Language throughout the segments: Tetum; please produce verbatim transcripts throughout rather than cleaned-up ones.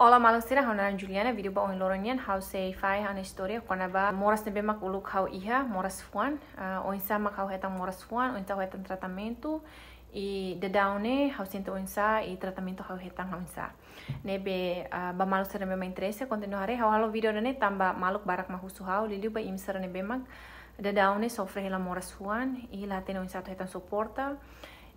Olá maluk sira, ha'u naran Juliana. Vídeo ba ohin loron nian ha'u sei fahe ha'u-nia istória kona-ba moras ne'ebé mak uluk ha'u iha, moras fuan. Ah, oinsá mak ha'u hetan moras fuan, oinsá ha'u hetan tratamentu, i daudaun ne'e ha'u sente oinsá, i tratamentu ha'u hetan oinsá. Ne'ebé, ah, ba maluk sira ne'ebé mak interese, kontinua haree. Ha'u halo vídeo ne'e tanba maluk barak mak husu ha'u, liuliu ba imi sira ne'ebé mak daudaun ne'e sofre hela moras fuan, i la hatene oinsá atu hetan suporta.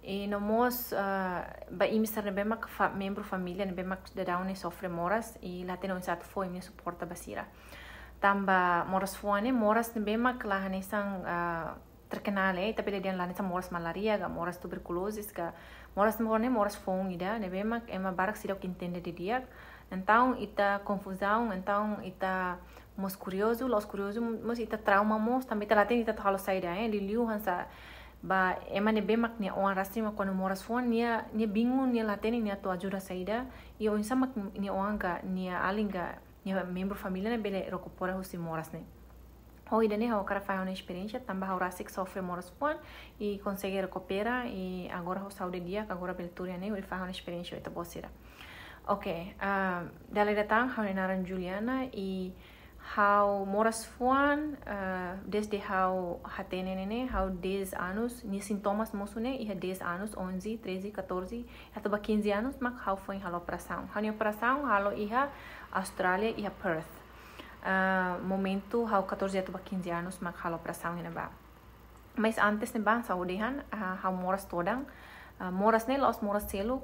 I no mós, ah, ba imi sira ne'ebé mak fa-, membru família ne'ebé mak daudaun ne'e sofre moras, i la hatene oinsá atu fó imi-nia suporta ba sira. Tanba moras fuan ne'e, moras ne'ebé mak la hanesan, ah, terkenal, eh, ita bele dehan la hanesan moras malária ka moras tuberkuloze ka, moras ne'e moras foun ida ne'ebé mak ema barak seidauk entende didi'ak. Entaun ita konfuzaun, entaun ita mós kuriozu, la'ós kuriozu, mós ita trauma mós, tanba ita la hatene ita atu halo saida, eh, liuliu hanesan ba ema ne'ebé mak nia oan rasik mak kuandu moras fuan, nia, nia bingung, nia la hatene nia atu ajuda saida, i oinsá mak nia oan ka nia alin ka nia membru família ne'e bele rekupera husi moras ne'e. Ho ida-ne'e ha'u hakarak fahe ha'u-nia esperiénsia, tanba ha'u rasik sofre moras fuan i konsege rekupera, i agora ha'u saúde di'ak, agora bele tuur iha ne'e, hodi fahe ha'u-nia esperiénsia ba ita-boot sira. Oke, ah, dala ida tan, ha'u-nia naran Juliana, i ha'u moras fuan, ah, dezde ha'u hatene ne'e ne'e, ha'u dez anos, nia sintomas mosu ne'e iha dez anos, onze, treze, catorze, atu ba quinze anos mak ha'u foin halo operasaun. Ha'u-nia operasaun halo iha Austrália, iha Perth. Ah, momentu ha'u catorze atu ba quinze anos mak halo operasaun iha ne'ebá. Mas antes ne'ebá, hanesan ha'u dehan, ah, ha'u moras todan. Ah, moras ne'e la'ós moras seluk,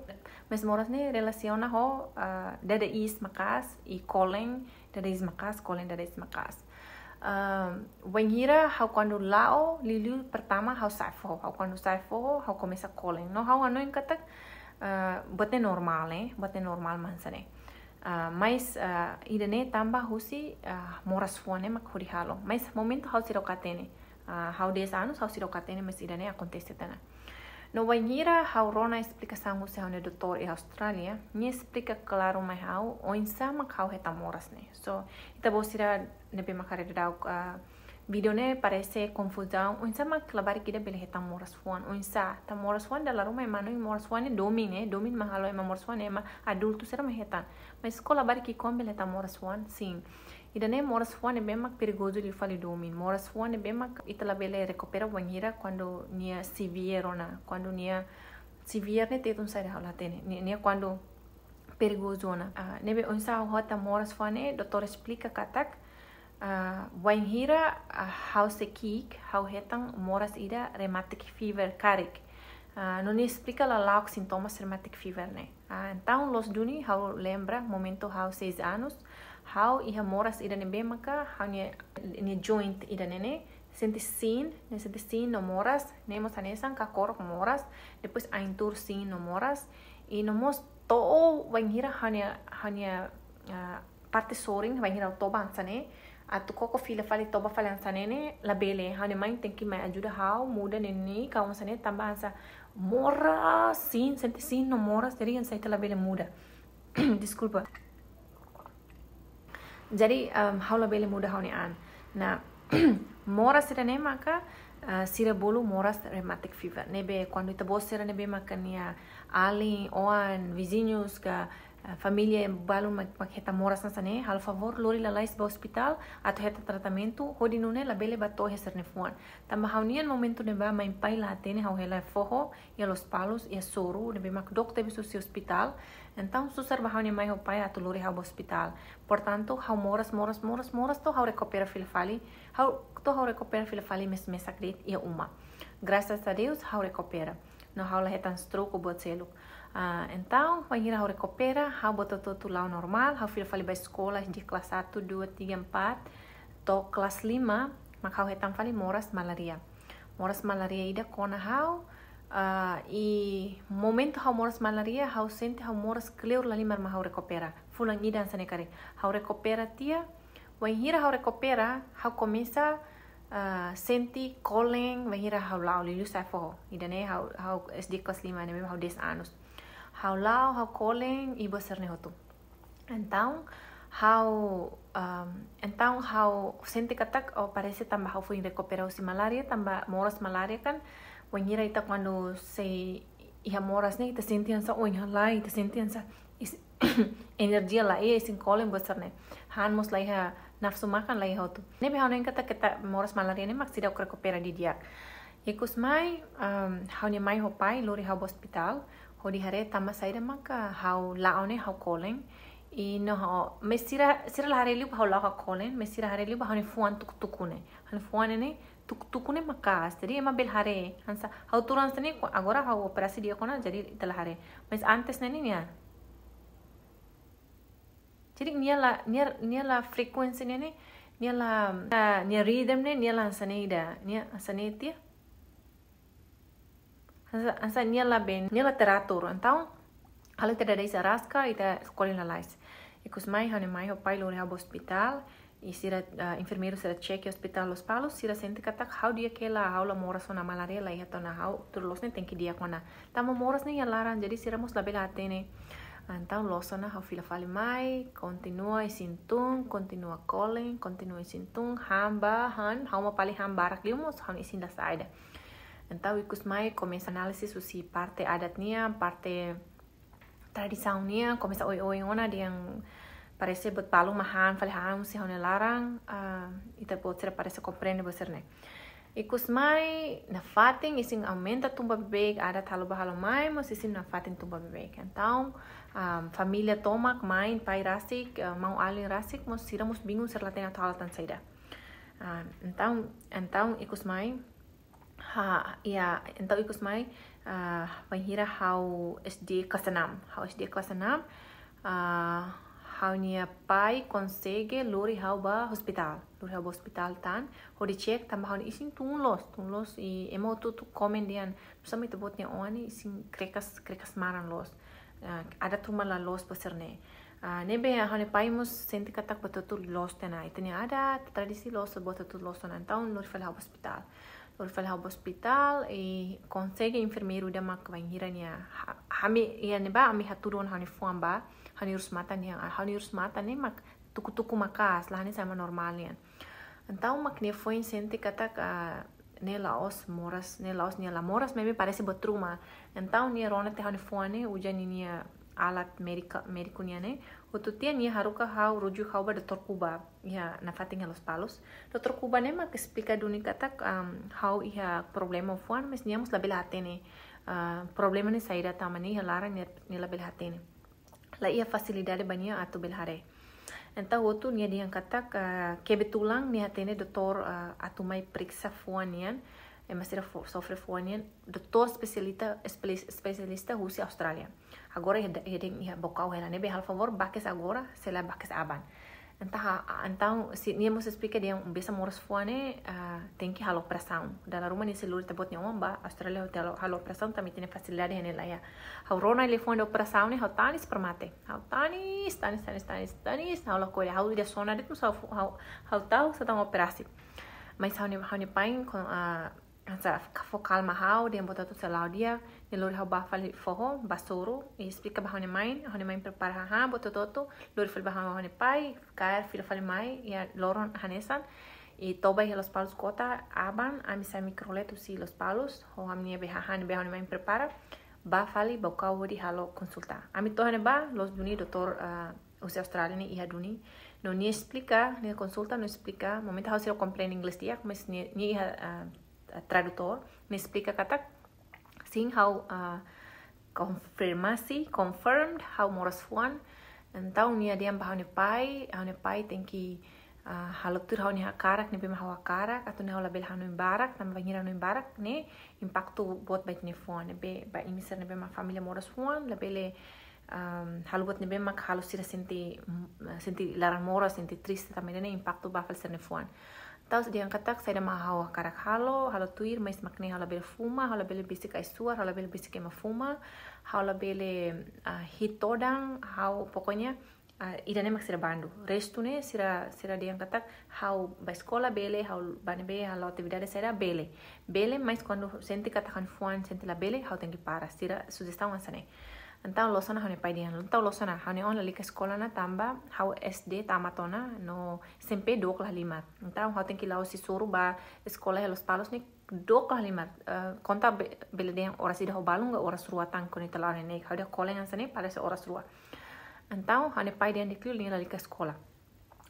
mas moras ne'e relasiona ho, ah, dada iis maka'as, i kolen dada iis maka'as, kolen dada iis maka'as. Ah, wainhira ha'u kuandu la'o, liuliu pertama ha'u sa'e foho. Ha'u kuandu sa'e foho, ha'u komesa kolen. No ha'u hanoin katak, ah, buat ne'e normál, eh, buat ne'e normál mak hanesan ne'e. Ah, mas, ah, ida-ne'e tanba husi, ah, moras fuan ne'e mak hodi halo. Mas momentu ha'u seidauk hatene. Ah, ha'u dez anos, ha'u seidauk hatene, mas ida-ne'e akontese tiha ona. No wainhira ha'u rona esplikasaun husi ha'u-nia doutór iha Austrália, nia esplika klaru mai ha'u, oinsá mak ha'u hetan moras ne'e. So, ita-boot sira ne'ebé mak haree daudaun, ah, vídeo ne'e parese konfuzaun, oinsá mak labarik ida bele hetan moras fuan, oinsá, tanba moras fuan dala ruma ema hanoin moras fuan ne'e domin, eh, domin mak halo ema moras fuan ne'e, ema adultu sira mak hetan. Mas koko labarik ki'ikoan bele hetan moras fuan, sin. Ida-ne'e moras fuan ne'ebé mak perigozu liu fali domin. Moras fuan ne'ebé mak ita labele rekupera wainhira kuandu nia severe ona, kuandu nia severe ne'e Tetun saida ha'u la hatene. Nia, nia kuandu perigozu ona. Ah, ne'ebé oinsá ha'u hetan moras fuan ne'e, doutór esplika katak, ah, wainhira, ah, ha'u sei ki'ik, ha'u hetan moras ida rheumatic fever karik. Ah, no nia esplika lala'ok sintomas rheumatic fever ne'e. Ah, entaun loos duni ha'u lembra momentu ha'u seis anos, ha'u iha moras ida ne'ebé maka ha'u-nia, nia joint ida-ne'e ne'e sente sin, ne'e sente sin no moras, ne'e mós hanesan kakorok moras, depois ain tuur sin no moras, i no mós to'o wainhira ha'u-nia, ha'u-nia, ah, parte sorin, wainhira ha'u toba hanesan ne'e, atu koko fila fali, toba fali hanesan ne'e ne'e, labele, ha'u-nia main tenke mai ajuda ha'u, muda ne'e ne'e, kau hanesan ne'e, tanba hanesan moras, sin, sente sin no moras, jadi hanesan ita labele muda. Deskulpa. Jadi, em, ha'u labele muda ha'u-nia an. Nah, moras sira-ne'e maka, eh, sira bolu moras rheumatic fever. Ne'ebé kuandu ita-boot sira ne'ebé maka nia alin, oan, viziñus ka, eh, família balun mak, mak hetan moras hanesan ne'e, halo favór, lori lalais ba ospitál, atu hetan tratamentu, hodi nune'e labele bá to'o iha sira-nia fuan. Tanba ha'u-nian momentu ne'ebá mãe pai la hatene ha'u hela foho, iha Lospalos, iha Soru, ne'ebé mak dook tebes husi ospitál. Entaun susar ba ha'u-nia mãe ho pai atu lori ha'u ba ospitál. Portantu, ha'u moras, moras, moras, moras, to'o ha'u rekupera fila fali. Ha'u, to'o ha'u rekupera fila fali mes-, mesak de'it iha uma. Grasas a Deus, ha'u rekupera. No ha'u la hetan stroke ou buat seluk. Ah, entaun, wainhira ha'u rekupera, ha'u buat hotu-hotu la'o normál, ha'u fila fali ba eskola, desde kelas satu, dua, tiga, empat, to'o kelas lima, mak ha'u hetan fali moras malária. Moras malária ida kona ha'u, ah, i momentu ha'u moras malária, ha'u sente ha'u moras kleur lahalimar mak ha'u rekupera. Fulan ida hanesan ne'e karik. Ha'u rekupera tiha, wainhira ha'u rekupera, ha'u komesa, ah, sente kolen, wainhira ha'u la'o liuliu sa'e foho. Ida-ne'e ha'u, ha'u S D kelas lima, ne'ebé ha'u dez anos. Ha'u la'o, ha'u kolen, i buat sira-ne'e hotu. Entaun, ha'u, um, entaun ha'u sente katak, oh, parese tanba ha'u foin rekupera husi malária, tanba moras malária kan, wainhira ita kuandu sei iha moras ne'e, ita sente hanesan oin halai, ita sente hanesan is-, enerjia laiha, isin kolen buat sira-ne'e. Han mós laiha, nafsu makan laiha hotu. Ne'ebé ha'u hanoin katak keta moras malaria ne'e mak seidauk rekupera didi'ak. Ikus mai, um, ha'u-nia mãe ho pai lori ha'u ba ospitál, hodi haree tanba saida maka ha'u la'o ne'e ha'u kolen. I no ha'u, mais sira, sira la haree liu ba ha'u la'o ha'u kolen, mais sira haree liu ba ha'u-nia fuan tuku-tuku ne'e. Ha'u-nia fuan ne'e tuku-tuku ne'e maka'as. Jadi ema bele haree. Hanesan ha'u tuur hanesan ne'e, agora ha'u operasi di'ak ona, jadi ita la haree. Mais antes ne'e nian. Jadi nia la, nia, nia la frekuensi ne'e, nia la, la, nia rhythm ne'e, nia la hanesan ne'e ida, nia hanesan ne'e tiha. Hanesan, hanesan nia la bem, nia la teratur. Entaun, halo ita dada iis araska, ita kolen lalais. Ikus mai, ha'u-nia mãe ho pai lori ha'u ba ospitál, i sira, ah, enfermeiru sira cek iha ospitál Lospalos, sira sente katak ha'u di'ak hela, ha'u la moras ona, malaria laiha tiha ona, ha'u tuir loos ne'e tenke di'ak ona. Tanba moras ne'e iha laran, jadi sira mós labele hatene. Entaun loos ona ha'u fila fali mai, kontinua isin tun, kontinua kolen, kontinua isin tun, han ba, han, ha'u mak fali han barak liu mós, ha'u-nia isin la sai ida. Entaun ikus mai komesa análize husi parte adat nian, parte tradisaun nian, komesa oioin ona dehan parese buat balu mak han, fali han husi ha'u-nia laran, ah, ita-boot sira parese komprende buat sira-ne'e. Ikus mai, nafatin isin aumenta tun ba beibeik, adat halo ba halo mai, mós isin nafatin tun ba beibeik. Entaun, um, família tomak, mãe, pai rasik, ah, maun-alin rasik, mós sira mós bingung sira la hatene atu halo tan saida. Ah, entaun, entaun ikus mai, ha, ya, entaun ikus mai, ah, bainhira ha'u S D kelas enam, ha'u S D kelas enam, ah, ha'u-nia pai konsege lori ha'u ba ospitál, lori ha'u ba ospitál tan, hodi cek tanba ha'u-nia isin tun loos, tun loos i ema hotu-hotu komen dehan, nusá mak ita-boot nia oan ne'e isin krekas, krekas maran loos. Ah, adat ruma la loos buat sira-ne'e. Ah, ne'ebé ha'u-nia pai mós sente katak buat hotu loos tiha ona. Ita-nia adat, tradisi loos, buat hotu loos tiha ona. Entaun, lori fali ha'u ba ospitál. Lori fali ha'u ba ospitál, i konsege enfermeiru ida mak bainhira nia, ha-, ami, iha ne'ebá, ami hatudu ona ha'u-nia fuan ba, ha'u-nia urus-matan nian, ah, ha'u-nia urus-matan ne'e mak tuku-tuku maka'as, la hanesan ema normál nian. Entaun mak nia foin sente katak, ah, ne'e la'ós moras, ne'e la'ós nia la moras, maibé parese buat ruma. Entaun nia rona tiha ha'u-nia fuan ne'e, uza ninia alat médika, médiku nian ne'e, hotu tiha nia haruka ha'u, rujuk ha'u ba doutór Cuba, iha nafatin iha Lospalos. Doutór Cuba ne'e mak esplika duni katak, am, ha'u iha problema fuan, mais nia mós labele hatene, ah, problema ne'e saida, tanba ne'e iha laran nia, nia labele hatene. La iha fasilidade ba nia atu bele haree. Entaun hotu nia dehan katak, ah, kebetulan nia hatene doutór, ah, atu mai periksa fuan nian, ema sira fo-, sofre fuan nian, doutór espesialista, espe-, espesialista husi Austrália. Agora iha, iha, iha Baucau hela, ne'ebé halo favór, bá kedas agora, se lae bá kedas aban. Entaun, ah, entaun, se nia mós esplika dehan, besa moras fuan ne'e, ah, tenke halo operasaun. Dala ruma nia sei lori ita-boot nia oan ba Austrália, hodi halo, halo operasaun, tanba ita-nia fasilidade iha ne'e la iha. Ha'u rona liafuan dehan operasaun ne'e, ha'u tanis para mate. Ha'u tanis, tanis, tanis, tanis, tanis, ha'u lakohi, ha'u ida sona de'it mós ha'u, ha'u, ha'u ta'uk, sá tan operasi. Mais ha'u-nia, ha'u-nia pai, kon, ah, hanesan fó kalma ha'u, dehan buat hotu sei la'o di'ak, nia lori ha'u bá fali foho, bá soru, i esplika ba ha'u-nia mãe, ha'u-nia mãe prepara hahán, buat hotu-hotu, lori fali ba ha'u, ha'u-nia pai, kaer, fila fali mai, iha loron hanesan, i toba iha Lospalos kota, aban, ami sa'e mikrolet husi Lospalos, ho ami-nia be hahán ne'ebé ha'u-nia mãe prepara, bá fali Baucau hodi halo konsulta. Ami to'o iha ne'ebá, loos duni doutór, ah, husi Austrália ne'e iha duni. No nia esplika, nia konsulta, no esplika, momentu ha'u seidauk komprende inglés di'ak, mais nia, nia iha, ah, tradutór, nia esplika katak, sin, ha'u, ah, konfirmasi, confirmed, ha'u moras fuan. Entaun nia dehan ba ha'u-nia pai, ha'u-nia pai tenke, ah, halo tuir ha'u-nia hakarak, ne'ebé mak ha'u hakarak, atu nune'e ha'u labele hanoin barak, tanba bainhira hanoin barak ne'e impaktu boot ba ita-nia fuan, ne'ebé ba imi sira ne'ebé mak família moras fuan, labele, am, halo buat ne'ebé mak halo sira sente, mm, sente laran moras, sente triste, tanba ida-ne'e impaktu ba fali sira-nia fuan. Entaun dehan katak saida mak ha'u hakarak halo, halo tuir, mais mak ne'e ha'u labele fuma, ha'u labele besik ai-suar, ha'u labele besik ema fuma, ha'u labele, ah, hi'it todan, ha'u pokoknya, ah, ida-ne'e mak sira bandu. Restu ne'e sira, sira dehan katak ha'u bá eskola bele, ha'u bá ne'ebé, ha'u la'o atividade saida bele. Bele, mais kuandu sente katak ha'u-nia fuan sente labele, ha'u tenke para. Sira sujestaun hanesan ne'e. Entaun loos ona ha'u-nia pai dehan, entaun loos ona, ha'u-nia oan lalika eskola ona tanba ha'u S D tamat ona, no S M P dook la halimar. Entaun ha'u tenke la'o husi Soru bá eskola iha Lospalos ne'e dook la halimar. Eh, konta be-, bele dehan oras ida ho balun ka oras rua tan kuandu ita la'o neineik. Ha'u dehan kolen hanesan ne'e parese oras rua. Entaun ha'u-nia pai dehan di'ak liu nia lalika eskola.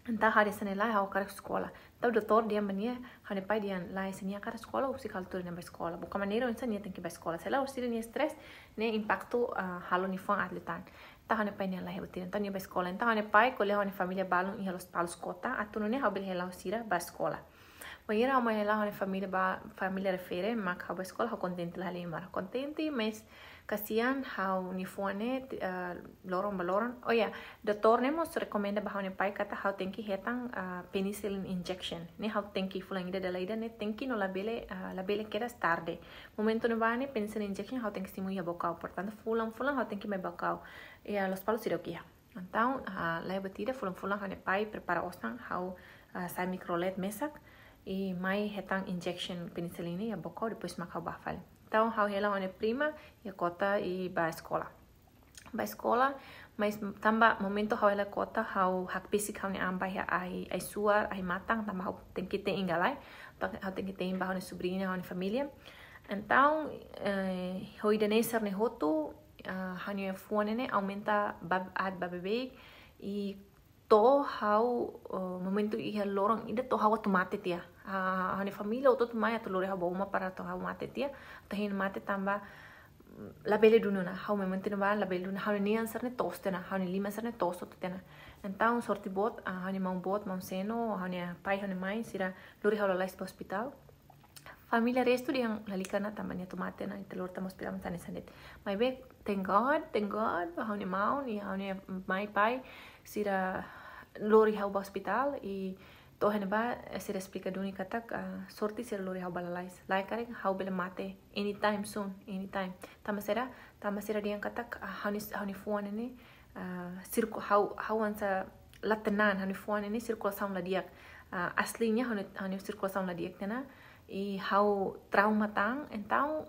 Entaun ha'u dehan hanesan ne'e lae, ha'u hakarak eskola. Entaun doutór dehan ba nia, ha'u-nia pai dehan lae, se nia hakarak eskola, husik halo tuir nia ba eskola. Buka maneira oinsá nia tenke ba eskola. Se lae, orsida nia stress, ne'e impaktu, ah, halo nia fuan aat liután. Entaun ha'u-nia pai dehan lae, buat ida. Entaun nia ba eskola. Entaun ha'u-nia pai ko'alia ho ha'u-nia família balun iha Lospalos kota, atu nune'e ha'u bele hela sira ba eskola. Bainhira ha'u mai hela ha'u-nia família ba, família refere mak ha'u ba eskola, ha'u kontente la halimar. Kontente, mas kasian ha'u-nia fuan ne'e, ti-, ah, loron ba loron. Oh ya, doutór ne'e mós rekomenda ba ha'u-nia pai katak ha'u tenke hetan, ah, penicillin injection. Ne'e ha'u tenke fulan ida dala ida ne'e tenke no labele, ah, labele kedas tarde. Momentu ne'ebá ne'e penicillin injection ha'u tenke simu iha Baucau. Portantu, fulan-fulan ha'u tenke mai Baucau. Iha Lospalos seidauk iha. Entaun, ah, lae buat ida, fulan-fulan ha'u-nia pai prepara osan, ha'u, ah, sai mikrolet mesak, i mai hetan injection penicillin iha Baucau, depois mak ha'u bá fali. Entaun, ha'u hela ha'u-nia prima iha kota i bá eskola. Bá eskola, mas tanba momentu ha'u hela kota, ha'u hakbesik ha'u-nia an ba iha ai, ai-suar, ai-matan, tanba ha'u tenke te'in ka lae, ta-, ha'u tenke te'in ba ha'u-nia subriña, ha'u-nia família. Entaun, eh, ho ida-ne'e sira-ne'e hotu, ah, ha'u-nia fuan ne'e aumenta ba, aat ba beibeik, i to'o ha'u, eh, momentu iha loron ida to'o ha'u atu mate tiha. Ah, ha'u-nia família hotu-hotu mai atu lori ha'u ba uma para to'o ha'u mate tiha. Atu hein mate tanba, mm, labele duni ona. Ha'u momentu ne'ebá labele duni ona. Ha'u-nia nian sira-ne'e toos tiha ona. Ha'u-nia liman sira-ne'e toos hotu tiha ona. Entaun, sorte boot, ah, ha'u-nia maun boot, maun Seno, ha'u-nia pai, ha'u-nia mãe, sira lori ha'u lalais ba ospitál. Família restu dehan lalika ona tanba nia atu mate ona, ita lori tan ba ospitál, mas hanesan ne'e. Maibé, thank God, thank God, ha'u-nia maun, i ha'u-nia mãe, pai, sira lori ha'u ba ospitál, i to'o iha ne'ebá, sira esplika duni katak, ah, sorte sira lori ha'u ba lalais. Lae karik, ha'u bele mate anytime soon, anytime. Tanba sira, tanba sira dehan katak, ah, ha'u-nia, ha'u-nia fuan ne'e, ah, sirku-, ha'u, ha'u hanesan la tenang, ha'u-nia fuan ne'e sirkulasaun la di'ak. Ah, aslinya ha'u-nia, ha'u-nia sirkulasaun la di'ak tiha ona, i ha'u trauma tan, entaun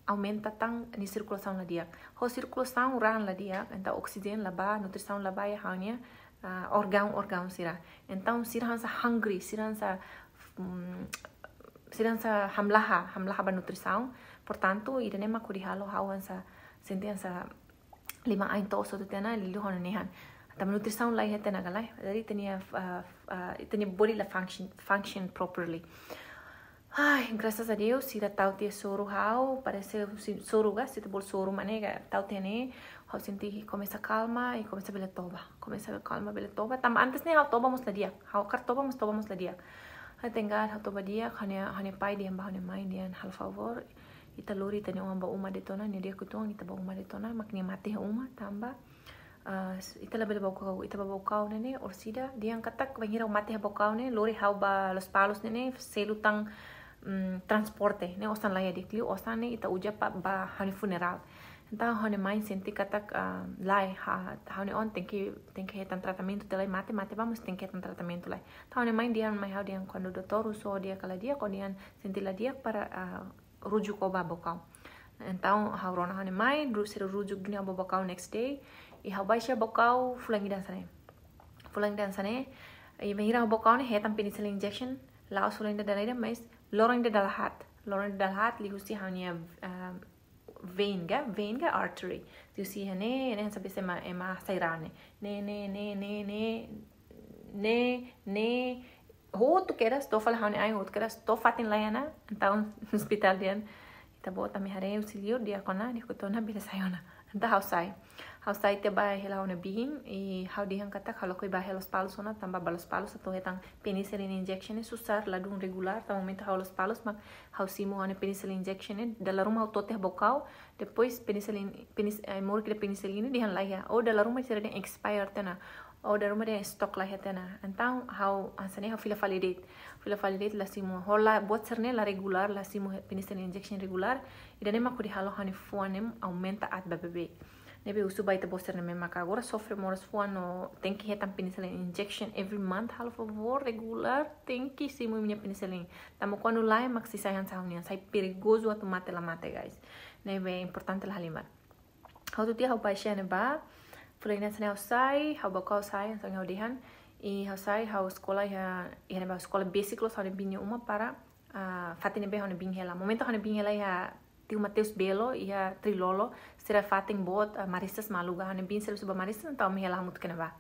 aumenta tan nia sirkulasaun la di'ak. Ho sirkulasaun raan la di'ak, entaun oksijéniu la bá, nutrisaun la bá iha ha'u-nia, ah, órgaun, órgaun sira. Entaun sira hanesan hungry, sira hanesan, mm, sira hanesan hamlaha, hamlaha ba nutrisaun. Portantu, ida-ne'e mak hodi halo ha'u hanesan, sente hanesan liman-ain toos hotu tiha ona, liuliu ha'u-nia nehan. Tanba nutrisaun la iha tiha ona ka lae. Jadi ita-nia, ah, ah, ita-nia body la function, function properly. Ai, graças a Deus, sira tau tiha soru ha'u, parese husi soru ka, sita bol soru mane ka, tau tiha ne'e, ha'u sente komesa kalma, i komesa bele toba. Komesa kalma, bele toba. Tanba antes ne'e ha'u toba mós la di'ak. Ha'u hakarak toba mós, toba mós la di'ak. Ai, thank God, ha'u toba di'ak, ha'u-nia, ha'u-nia pai dehan ba ha'u-nia mãe dehan, halo favór, ita lori ita-nia oan ba uma de'it ona, nia di'ak uitoan, ita ba uma de'it ona, mak nia mate iha uma, tanba, ah, s-, ita labele ba Baucau, ita ba Baucau ne'e ne'e, orsida, dehan katak, bainhira ha'u mate iha Baucau ne'e, lori ha'u ba Lospalos ne'e ne'e, selu tan, mm, transporte, ne'e osan laiha di'ak liu, osan ne'e ita uza pa, ba ha'u-nia funerál. Entaun, ha'u-nia mãe sente katak, ah, lae, ha-, ha'u-nia oan tenke, tenke hetan tratamentu, ita lae mate, mate ba, mas tenke hetan tratamentu lae. Entaun, ha'u-nia mãe dehan mai ha'u dehan kuandu doutór husu di'ak ka la di'ak, ó dehan sente la di'ak para, ah, rujuk ó ba Baucau. Entaun, ha'u rona ha'u-nia mãe, ru-, sira rujuk duni ha'u ba Baucau next day. I ha'u bá iha Baucau, fulan ida hanesan ne'e. Fulan ida hanesan ne'e. I bainhira ha'u Baucau ne'e, hetan penicillin injection, la'ós fulan ida dala ida, mas loron ida dala haat. Loron ida dala haat, liuhusi ha'u-nia, ah, vein ka, vein ka artery. Liuhusi iha ne'e, ne'e hanesan biasa ema, ema sai raan ne'e. Ne'e, ne'e, ne'e, ne'e, ne'e, ne'e, ne'e, hotu kedas, to'o fali ha'u-nia ain hotu kedas, to'o fatin laiha ona, entaun ospitál dehan, ita-boot ami haree husi liur, di'ak ona, di'ak uitoan ona, bele sai ona. Entaun ha'u sai. Ha'u sai tiha bá hela ha'u-nia biin, i ha'u dehan katak ha'u lakohi bá hela Lospalos ona, tanba bá Lospalos atu hetan penicillin injection ne'e susar, ladún regulár, tanba momentu ha'u Lospalos mak ha'u simu ha'u-nia penicillin injection ne'e, dala ruma ha'u to'o tiha Baucau, depois penicillin, penis-, eh, morik ida penicillin ne'e dehan laiha. Ou dala ruma sira dehan expire tiha ona. Ou dala ruma dehan stock laiha tiha ona. Entaun, ha'u hanesan ne'e ha'u fila fali de'it. Fila fali de'it la simu. Ho la buat sira-ne'e la regulár, la simu he-, penicillin injection regulár. Ida-ne'e mak hodi halo ha'u-nia fuan ne'e aumenta aat ba beibeik. Ne'ebé husu ba ita-boot sira-ne'e mak agora sofre moras fuan no tenke hetan penicillin injection every month, halo favór regulár, tenke simu imi-nia penicillin. Tanba kuandu lae mak sei sai hanesan ha'u-nian, sai perigozu atu mate la mate, guys. Ne'ebé importante la halimar. Ha'u hotu tiha ha'u bá iha ne'ebá, fulan ida hanesan ne'e ha'u sai, ha'u Baucau sai, hanesan ha'u dehan, i ha'u sai, ha'u eskola iha, iha ne'ebá eskola basic loos ha'u-nia biin nia uma para, ah, fatin ne'ebé ha'u-nia biin hela. Momentu ha'u-nia biin hela iha tiu Mateus Belo iha Trilolo, sira fatin boot, ah, Maristas mak aluga. Ha'u-nia biin servisu ba Maristas, entaun ami hela hamutuk iha ne'ebá.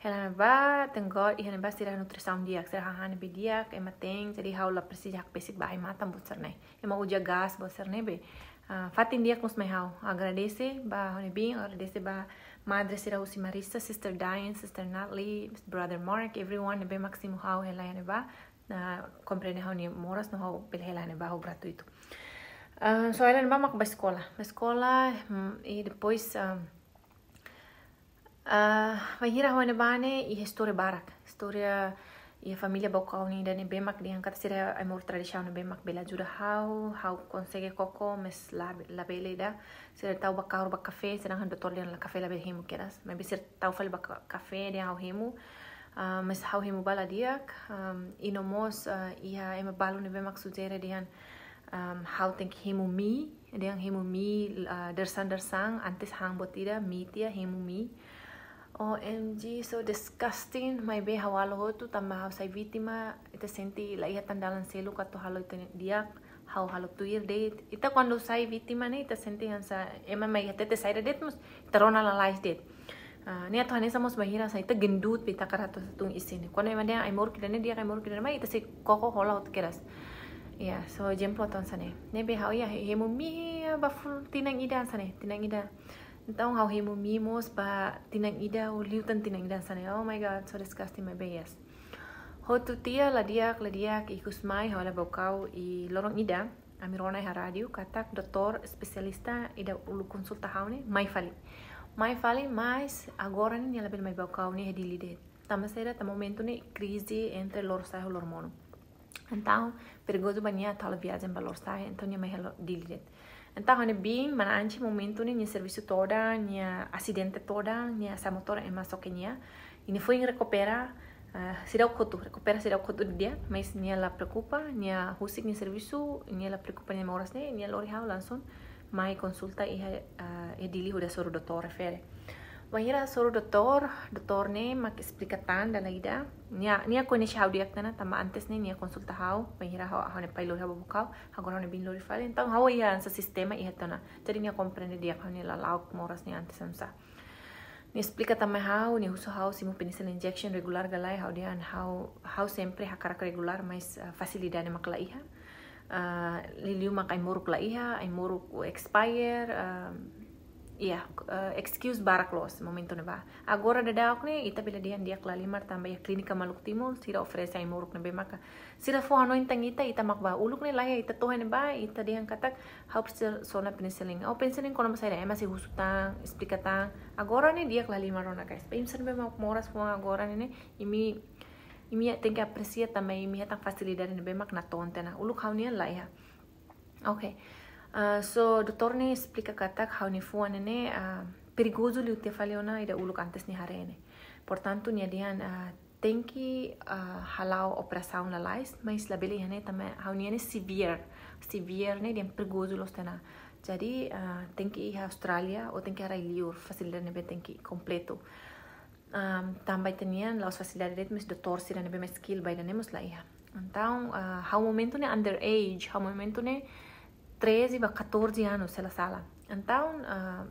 Hela iha ne'ebá, thank God, iha ne'ebá sira nutrisaun di'ak, sira hahán ne'ebé di'ak, ema te'in, jadi ha'u la presiza hakbesik ba ai-matan buat sira-ne'e. Ema uza gás buat sira-ne'e be. Ah, fatin di'ak mós mai ha'u. Agradese ba ha'u-nia biin, agradese ba madre sira husi Maristas, Sister Diane, Sister Natalie, Brother Mark, everyone ne'ebé mak simu ha'u hela iha ne'ebá. Ah, komprende ha'u-nia moras no ha'u bele hela iha ne'ebá ho gratuitu. Ah, so hela iha ne'ebá mak bá eskola. Bá eskola, hmm, i depois, ah, ah, bainhira ha'u iha ne'ebá ne'e, iha istória barak. Istória iha família Baucau nian ida ne'ebé mak dehan katak sira ai-moruk tradisionál ne'ebé mak bele ajuda ha'u, ha'u konsege koko, mais la, labele ida. Sira tau bá kahur bá kafé, sedangkan doutór dehan la, kafé labele hemu kedas. Maibé sira tau fali bá ka-, kafé dehan ha'u hemu. Ah, mais ha'u hemu ba la di'ak, ah, i no mós, ah, iha ema balu ne'ebé mak sujere dehan, ah, ha'u tenke hemu mie, dehan hemu mie, ah, dadeer-saan dadeer-saan, antes han buat ida, mie tiha, hemu mie. O M G, so disgusting, maibé ha'u halo hotu, tanba ha'u sai vítima, ita sente la iha tan dalan seluk atu halo ita-nia di'ak, ha'u halo tuir de'it. Ita kuandu sai vítima ne'e, ita sente hanesan ema mai hatete saida de'it, mas ita rona lalais de'it. Ah, ne'e atu hanesan mós bainhira hanesan ita gendut be ita hakarak atu tun isin ne'e. Kuandu ema dehan ai-moruk ida-ne'e di'ak, ai-moruk ida-ne'e mai, ita sei koko hola hotu kedas. Ya, so ezemplu atu hanesan ne'e. Ne'ebé ha'u iha hemu mie ba full tinan ida hanesan ne'e, tinan ida. Entaun ha'u hemu mie mós ba tinan ida, o liután tinan ida hanesan ne'e. Oh my God, so disgusting, maibé yes. Hotu tiha la di'ak, la di'ak, ikus mai ha'u hela Baucau i loron ida, ami rona iha rádiu katak doutór espesialista ida uluk konsulta ha'u ne'e mai fali. Mai fali, mais agora ne'e nia labele mai Baucau, nia iha Dili de'it. Tanba saida, tanba momentu ne'e krize entre Lorosa'e ho Loromonu. Entaun perigozu ba nia atu halo viajen ba Lorosa'e, entaun nia mai hela Dili de'it. Entaun ha'u-nia biin, mana Anchi, momentu ne'e nia servisu todan, nia asidente todan, nia sai motór ema soke nia. I nia foin rekupera, ah, seidauk hotu, rekupera seidauk hotu di'ak, mais nia la preokupa, nia husik nia servisu, nia la preokupa nia moras ne'e, nia lori ha'u langsung mai konsulta iha, ah, iha Dili hodi hasoru doutór refere. Bainhira hasoru doutór, doutór ne'e mak esplika tan dala ida. Nia, nia koñese ha'u di'ak ona, tanba antes ne'e nia konsulta ha'u, bainhira ha'u, ha'u-nia pai lori ha'u ba Baucau, agora ha'u-nia biin lori fali. Entaun ha'u iha hanesan sistema iha tiha ona. Jadi nia komprende di'ak ha'u-nia lala'ok moras ne'e antes hanesan. Nia esplika tan mai ha'u, nia husu ha'u simu penicillin injection regulár ka lae, ha'u dehan ha'u, ha'u sempre hakarak regulár, mais, ah, fasilidade mak la iha. Ah, liuliu mak ai-moruk la iha, ai-moruk expire, ah, ya, ah, excuse barak loos momentu ne'ebá. Agora daudaun ne'e, ita bele dehan di'ak lahalimar tanba iha klínika Maluku Timur, sira oferese ai-moruk ne'ebé maka sira fó hanoin tan ita, ita mak bá. Uluk ne'e la iha, ita to'o iha ne'ebá, ita dehan katak ha'u presiza sona penicillin. O penicillin kona-ba saida, ema sei husu tan, esplika tan. Agora ne'e di'ak lahalimar ona, guys. Ba imi sira ne'ebé mak moras fuan agora ne'e, ne'e, imi, imi tenke apresia tanba imi hetan fasilidade ne'ebé mak natoon tiha ona. Uluk ha'u-nian la iha. Oke. Ah, so, doutór ne'e esplika katak ha'u-nia fuan ne'e, ah, perigozu liu tiha fali ona ida uluk antes nia haree ne'e. Portantu, nia dehan, ah, tenke, ah, hala'o operasaun lalais, mais labele iha ne'e tanba ha'u-nian ne'e severe. Severe ne'e dehan perigozu loos tiha ona. Jadi, ah, tenke iha Austrália, ou tenke iha rai-liur, fasilidade ne'ebé tenke kompletu. Am, tanba ita-nian la'ós fasilidade de'it, mais doutór sira ne'ebé mak skill ba ida-ne'e mós la iha. Entaun, ah, ha'u momentu ne'e underage, ha'u momentu ne'e treze ba catorze anos, se la sala. Entaun, ah,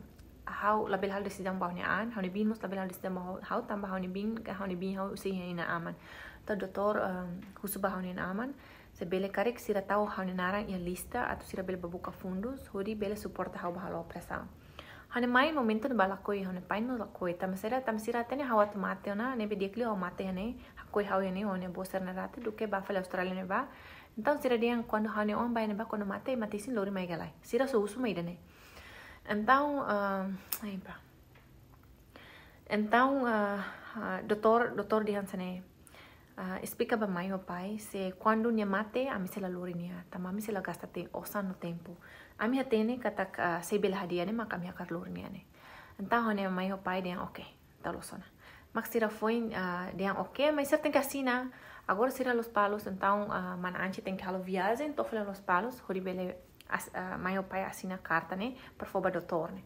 ha'u labele halo desizaun ba ha'u-nia an, ha'u-nia biin mós labele halo desizaun ba ha'u, ha'u tanba ha'u-nia biin, ha'u-nia biin ha'u sei iha inan-aman. Entaun doutór, ah, husu ba ha'u-nia inan-aman, se bele karik sira tau ha'u-nia naran iha lista, atu sira bele bá buka fundus, hodi bele suporta ha'u bá halo operasaun. Ha'u-nia mãe momentu ne'ebá lakohi, ha'u-nia pai mós lakohi. Tanba sira, tanba sira hatene ha'u atu mate ona, ne'ebé di'ak liu ha'u mate iha ne'e, hakoi ha'u iha ne'e ho ha'u-nia avó sira-nia rate, duké bá fali Austrália ne'ebá. Entaun sira dehan kuandu ha'u-nia oan bá iha ne'ebá, kuandu mate, mate isin lori mai ka lae. Sira só husu mai ida-ne'e. Entaun, ah, ai, pá. Entaun, ah, ah, doutór, doutór dehan hanesan ne'e, ah, esplika ba mãe ho pai, se kuandu nia mate, ami sei la lori nia, tanba ami sei la gasta te-, osan no tempu. Ami hatene katak, ah, sei bele hadi'a ne'e maka ami hakarak lori nia ne'e. Entaun ha'u-nia mãe ho pai dehan oke, entaun loos ona. Mak sira foin, ah, dehan oke, mais sira tenke asina. Agora sira Lospalos, entaun, ah, mana Anchi tenke halo viajen to'o fali Lospalos, hodi bele as-, ah, mãe ho pai asina karta ne'e, para fó ba doutór ne'e.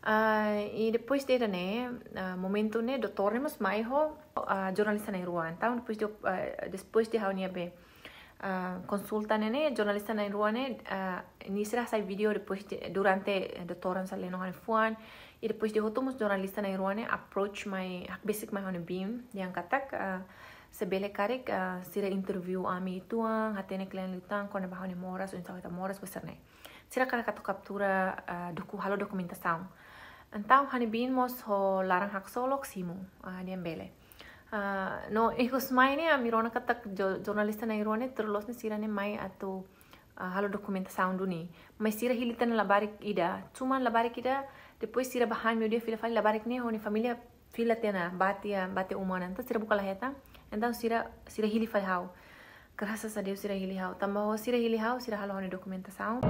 Ah, i depois de ne'e, ah, momentu ne'e, doutór ne'e mós mai ho, ah, jornalista na'in-rua. Entaun, depois de, ah, depois de ha'u-nia be, Ah, konsulta ne'e ne'e, jornalista na'in-rua ne'e, ah, nia sira hasai vídeo depois de, durante, eh, doutora Saleno hane fuan, i depois de hotu mós jornalista na'in-rua ne'e approach mai, hakbesik mai ha'u-nia biin, dehan katak, ah, se bele karik, ah, sira interview ami uitoan, hatene kle'an liután kona-ba ha'u-nia moras, oinsá ha'u hetan moras, buat sira-ne'e. Sira hakarak atu kaptura, ah, doku-, halo dokumentasaun. Entaun ha'u-nia biin mós ho laran haksolok simu, ah, dehan bele. Ah, no, ikus mai ne'e, ami rona katak jo-, jornalista na'in-rua ne'e, tuir loos ne'e sira ne'e mai atu, ah, halo dokumentasaun duni. Mas sira hili tiha ona labarik ida, cuman labarik ida, depois sira bá han meiudia fila fali labarik ne'e, ho nia família fila tiha ona, bá tiha, bá tiha uma ona, entaun sira buka la hetan, entaun sira, sira hili fali ha'u. Graças a Deus sira hili ha'u. Tanba ho sira hili ha'u, sira halo ha'u-nia dokumentasaun.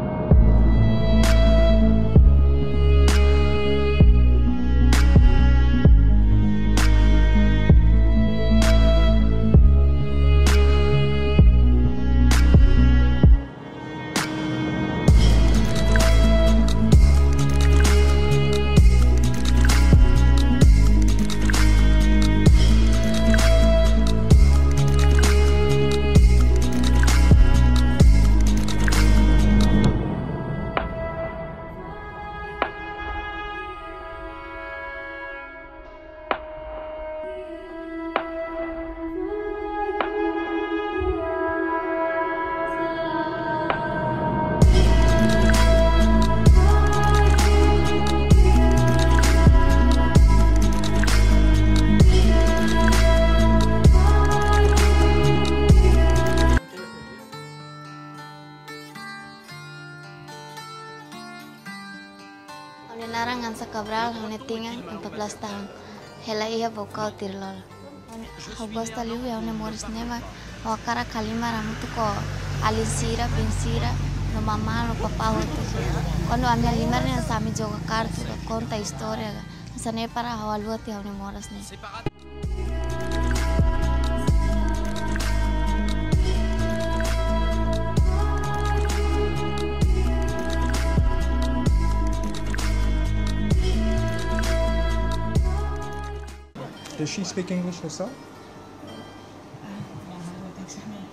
Ha'u-nia naran Ansa Cabral, ha'u-nia tinan empat belas tahun. Hela iha Baucau, Tirlolo. Ha'u gosta liu iha ha'u-nia moris ne'ebá, ha'u hakarak halimar hamutuk ho alin sira, biin sira, no mamá, no papá hotu. Kuandu ami halimar ne'e hanesan ami joga kartu ka, konta istória ka. Hanesan ne'e para ha'u haluha tiha ha'u-nia moras ne'e. Does she speak English herself?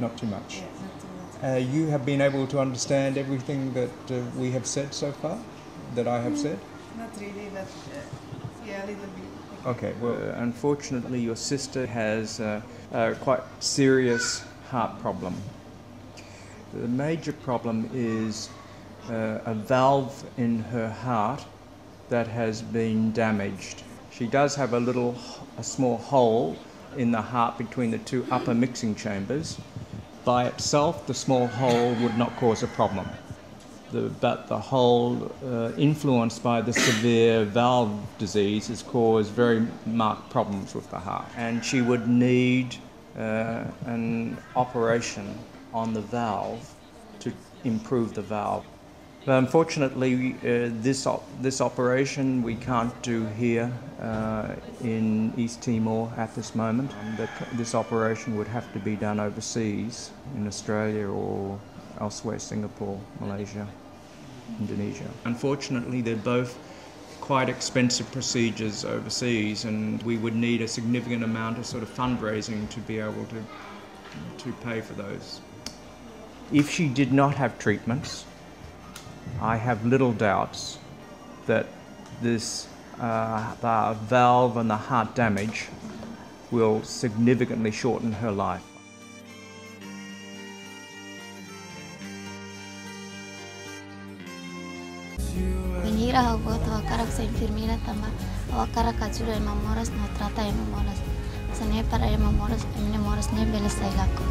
Not too much. Uh, you have been able to understand everything that, uh, we have said so far, that I have said? Not really, but, uh, yeah, a little bit. Okay, well, unfortunately, your sister has, uh, a quite serious heart problem. The major problem is, uh, a valve in her heart that has been damaged. She does have a little, a small hole in the heart between the two upper mixing chambers. By itself, the small hole would not cause a problem. The, but the hole, uh, influenced by the severe valve disease, has caused very marked problems with the heart. And she would need, uh, an operation on the valve to improve the valve. But unfortunately, uh, this op-, this operation we can't do here, uh, in East Timor at this moment. Um, the c-, this operation would have to be done overseas, in Australia or elsewhere, Singapore, Malaysia, Indonesia. Unfortunately, they're both quite expensive procedures overseas, and we would need a significant amount of sort of fundraising to be able to, to pay for those. If she did not have treatments, I have little doubts that this, uh, the valve and the heart damage will significantly shorten her life. Bainhira ha'u boot, ha'u hakarak sai enfermeira tanba ha'u hakarak ajuda ema moras no trata ema moras. Hanesan ne'e para ema moras, ema nia moras ne'e bele sai lakon.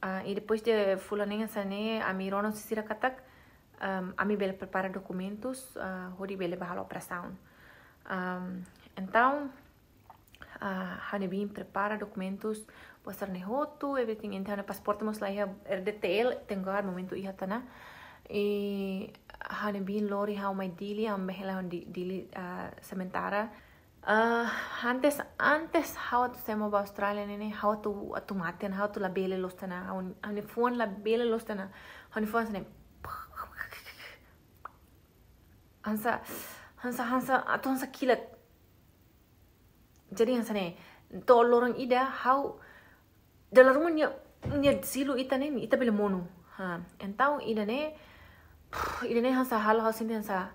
Ah, i depois de fulan neen hanesan ne'e, ami rona husi sira katak, ehm, ami bele prepara dokumentus, ah, hodi bele bá halo operasaun. Ehm, entaun, ah, ha'u-nia biin prepara dokumentus, buat sira-ne'e hotu, everything, entaun ha'u-nia pasaporte mós la iha R D T L, thank God, momentu iha tiha ona. I ha'u-nia biin lori ha'u mai Dili, ami bá hela ha'u Di-, Dili, ah, sementara. Ah, antes, antes ha'u atu semo ba Australia ne'e, ha'u atu, atu mate ona, ha'u atu labele loos tiha ona, ha'u, ha'u-nia fuan labele loos tiha ona, ha'u-nia fuan hanesan ne'e. Hanesan, hanesan, hanesan, atu hanesan kilat. Jadi hanesan ne'e, to'o loron ida, ha'u dala ruma nia, nia silu ita ne'e, ita bele monu. Ha, entaun ida-ne'e, ida-ne'e hanesan halo ha'u sente hanesan,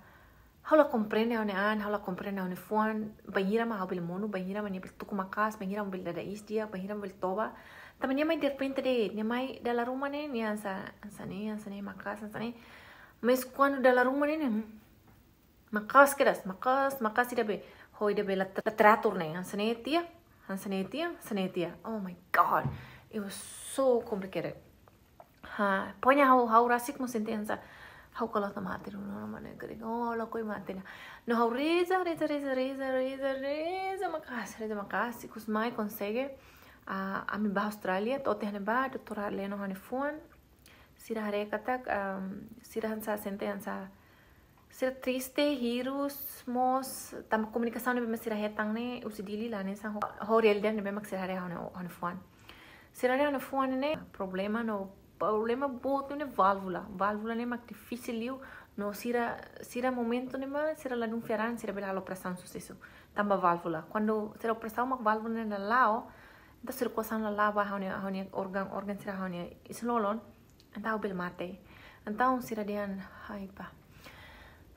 ha'u la komprende ha'u-nia an, ha'u la komprende ha'u-nia fuan, bainhira mak ha'u bele monu, bainhira mak nia bele tuku maka'as, bainhira mak bele dada iis di'ak, bainhira mak bele toba. Tanba nia mai derrepente de'it, nia mai dala ruma ne'e, nia hanesan, hanesan ne'e, hanesan ne'e maka'as, hanesan ne'e. Mas kuandu dala ruma ne'e, ne'e, hmm, maka'as kedas, maka'as, maka'as ida be, ho ida be la ter-, la teratur ne'e, hanesan ne'e tiha, hanesan ne'e tiha, hanesan ne'e tiha. Oh my God, it was so complicated. Ha, pokoknya ha'u, ha'u rasik mós sente hanesan, ha'u kalau ta mate dulu, no, mana kering, oh, lakohi mate ona. No, ha'u reza, reza, reza, reza, reza, reza maka'as, reza maka'as, ikus mai konsege, ah, ami bá Australia, to'o tiha ne'ebá, doutora haree ona ha'u-nia fuan, sira haree katak, um, sira hanesan sente hanesan, sira triste, hirus, mós, tanba komunikasaun ne'ebé mak sira hetan ne'e, husi Dili la hanesan ho, ho realidade ne'ebé mak sira haree ha'u-nia, ha'u-nia fuan. Sira haree ha'u-nia fuan ne'e, problema no, problema boot ne'e válvula. Válvula ne'e mak difisil liu, no sira, sira momentu ne'ebá, sira ladún fiar an, sira bele halo operasaun susesu. Tanba válvula. Kuandu sira operasaun mak válvula ne'e la la'o, entaun sirkulasaun la la'o ba ha'u-nia, ha'u-nia órgaun, órgaun sira ha'u-nia isin-lolon, entaun ha'u bele mate. Entaun sira dehan, ai pá.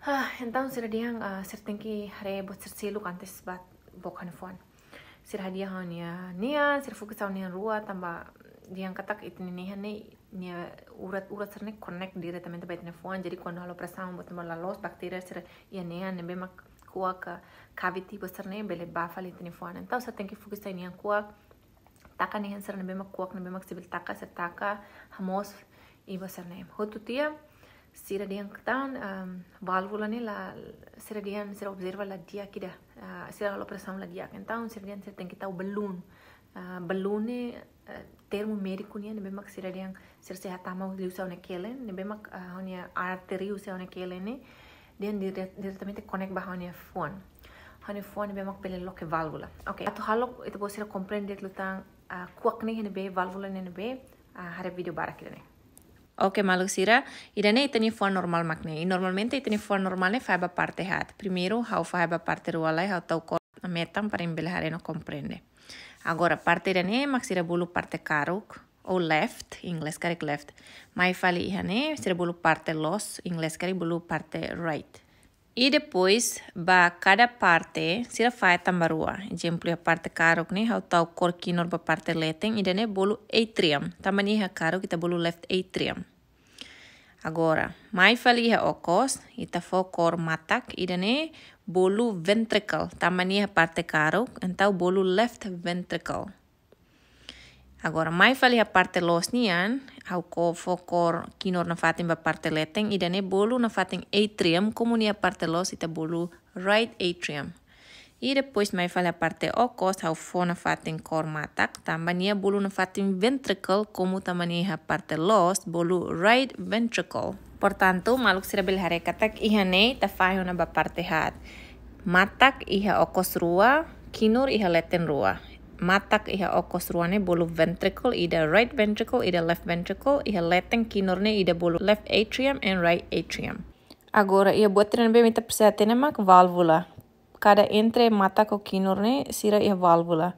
Ah, entaun sira dehan, ah, sira tenke haree buat sira seluk antes bá book ha'u-nia fuan. Sira hadi'a ha'u-nia nean, sira fuka ha'u-nia nean rua, tanba dehan katak ita-nia nean ne'e, nia urat-urat sira ne'e connect diretamente ba ita-nia fuan. Jadi kuandu halo operasaun buat ne'ebé la loos, baktéria sira iha nean ne'ebé mak kuak ka cavity buat sira ne'e bele bá fali ita-nia fuan. Entaun sira tenke fuka ha'u-nia nean kuak, taka nean sira ne'ebé mak kuak, ne'ebé mak sira bele taka, sira taka, hamoos, i buat sira ne'e. Hotu tiha, sira dehan katak, um, válvula ne'e la, sira dehan, sira observa la di'ak ida. Ah, sira halo operasaun la di'ak. Entaun sira dehan sira tenke tau balun. Ah, balun ne'e, eh, termu médiku nian, ne'ebé mak sira dehan sira sei hatama liuhusi ha'u-nia kelen, ne'ebé mak, ah, ha'u-nia artéria husi ha'u-nia kelen ne'e, dehan dire-, diretamente connect ba ha'u-nia fuan. Ha'u-nia fuan ne'ebé mak bele loke válvula. Oke, atu halo ita-boot sira komprende di'ak liután, ah, kuak ne'e iha ne'ebé, válvula ne'e iha ne'ebé, ah, haree vídeo badak ida-ne'e. Oke, maluk sira, ida-ne'e ita-nia fuan normál mak ne'e. I normalmente ita-nia fuan normál ne'e fahe ba parte haat. Primeiru, ha'u fahe ba parte rua lai, ha'u tau kór metan para imi bele haree no komprende. Agora, parte ida-ne'e mak sira bolu parte karuk, ou left, inglés karik left. Mai fali iha ne'e, sira bolu parte loos, inglés karik bolu parte right. I depois, ba kada parte, sira fahe tan ba rua. Ezemplu, iha parte karuk ne'e, ha'u tau kór kinur ba parte leten, ida-ne'e bolu atrium. Tanba nia iha karuk, ita bolu left atrium. Agora, mai fali iha okos, ita fó kór matak, ida-ne'e bolu ventricle. Tanba nia iha parte karuk, entaun bolu left ventricle. Agora, mai fali iha parte loos nian, ha'u ko fó kór kinur nafatin ba parte leten, ida-ne'e bolu nafatin atrium, komu nia parte loos ita bolu right atrium. I depois mai fali iha parte okos, ha'u fó nafatin kór matak, tanba nia bolu nafatin ventricle, komu tanba nia iha parte loos, bolu right ventricle. Portantu, maluk sira bele haree katak iha ne'e ita fahe ona ba parte haat. Matak iha okos rua, kinur iha leten rua. Matak iha okos rua ne'e bolu ventricle, ida right ventricle, ida left ventricle, iha leten kinur ne'e ida bolu left atrium and right atrium. Agora, iha buat ida ne'ebé mak ita presiza hatene mak válvula. Kada entre matak ho kinur ne'e, sira iha válvula.